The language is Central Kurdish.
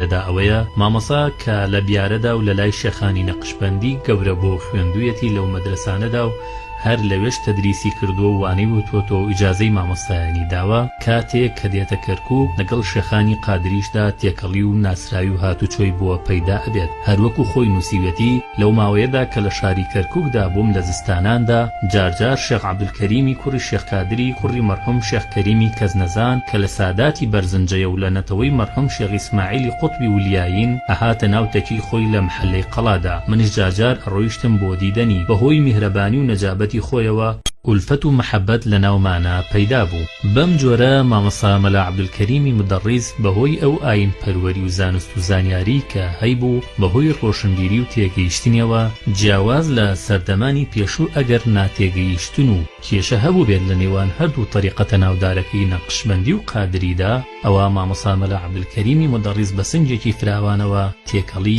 بارەدا ئەوەیە، مامۆستا کە لە بیارەدا و لە لای شێخانی نەقشبەندی گەورە بووە و خوێندوویەتی لەو مەدرەسانەدا و هەر لەوێش تەدریسی کردووە و وانەی وتووەتەوە و ئیجازەی مامۆستایانی داوە، کاتێ کە دێتە کەرکووک لەگەڵ شێخانی قادریشدا تێکەڵی و ناسراوی و هاتوچۆی بۆ پەیدا ئەبێت. هەر وەکو خۆی نووسیویەتی، لەو ماوەیەدا کە لە شاری کەرکووکدا بووم لە زستاناندا جار جار شێخ عەبدولکەریمی کوڕی شێخ کادری کوڕی مەرحوم شێخ کەریمی کەسنەزان کە لە ساداتی بەرزنجەیە و لە نەتەوەی مەرحوم شێخ ئیسماعیلی قوتبی ولیایین ئەهاتە ناو تەکیەی خۆی لە محەلەی قەڵادا منیش جارجار ئەڕۆیشتم بۆ دیدەنی بە هۆی میهرەبانی و نەجابەتی خۆیەوە ئولفەت و مەحەبەت لە ناومانا پەیدا بوو. بەم جۆرە مامۆستا مەلا عەبدولکەریمی مودەڕیس بە هۆی ئەو ئایین پەروەری و زانست و زانیاری کە هەیبوو بە هۆی ڕۆشنبیری و تێگەیشتنیەوە جیاواز لە سەردەمانی پێشوو ئەگەر ناتێگەیشتن و کێشە هەبووبێت لە نێوان هەردوو تەریقەتە ناودارەکەی نەقشبەندی و قادریدا ئەوا مامۆستا مەلا عەبدولکەریمی مودەڕیس بە سنگێکی فراوانەوە تێکەڵی.